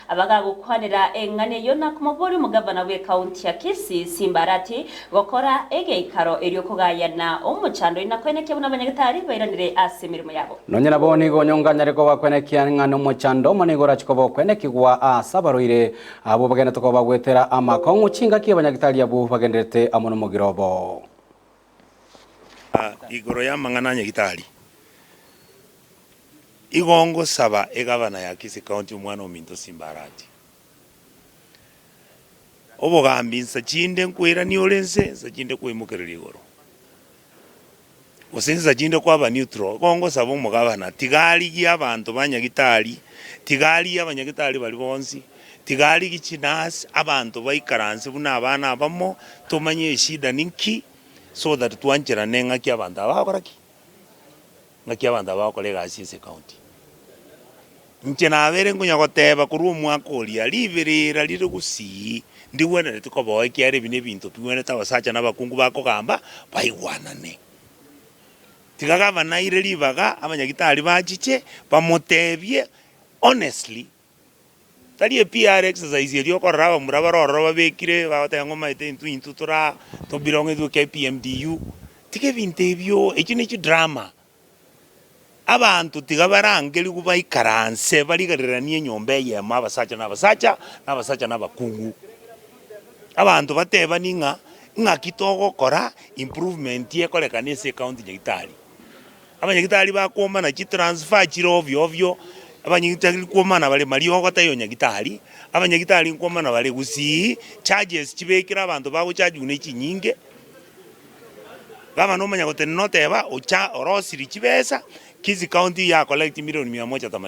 Abagagokwanera eng'ana eyio na komoboria omogavana bw'ekaunti ya Kisii, Simba Arati, gokora egeikaro erio kogayana omochando oino na koenekia buna abanyagitari bairanire ase emeremo yabo. Nonya nabo nigo onyonga anyare koba kwenekia ng'a nomochando omo nigo orache koba okwenekigwa ase abarwaire abwo bagenderete koba goetera amakong'u chingaki abanyagitari abwo bagendererete amo nomogiro obo. Igoro y'amang'ana a nyagitari, igo ngosaba egavana ya Kisii County omwana ominto Simba Arati, obogambi insa chinde nkoirania ore inse, insa chinde kwaimokereria igoro, gose insa chinde kwaba neutral. Igo ngosaba omogavana tiga arigie abanto ba nyagitari, tiga arigie abanyagitari baria bonsi, tiga arigie chinurse, abanto baikaranse buna abana abamo, tomanye eshida ninki, so that twancherane ng'aki abanto aba bagokora ki? Ng'aki abanto aba bagokora egasi ase ecounty. Inche nabeire nkonya goteba korwa omwaka oria, riberera rire gusii ndigwenereti koba oo ekiagera ebi nebinto bigwenerete abasacha na abakungu bakogamba baigwanane. Tiga gavana aire ribaga abanyagitari bachiche bamotebie honestly. Tari ePR exercise eria okorora abamura bare ororo babekire bagoteba ng'a omanyete intwe intwe tora to belong intwe KPMDU, tiga ebinto ebio, echio ne chidrama. Abanto tiga barangerigwe baikaranse barigereranie enyomba eyemo abasacha na abasacha, na abasacha na abakungu. Abanto batebani ng'a ng'aki togokora improvement ekorekane ase ecounty Nyaitari. Abanyagitari bakwomana chitransfer chire ovyo ovyo, abanyagitari nkwomana bare mariogo taiyo nyagitari, abanyagitari nkwomana bare gusii, charges chibekire abanto bagochajiwa ne chinyinge, gavana omanya gotenena oteba ocha orosirie chibesa, Kisii county ya collect milioni mia moja themanini.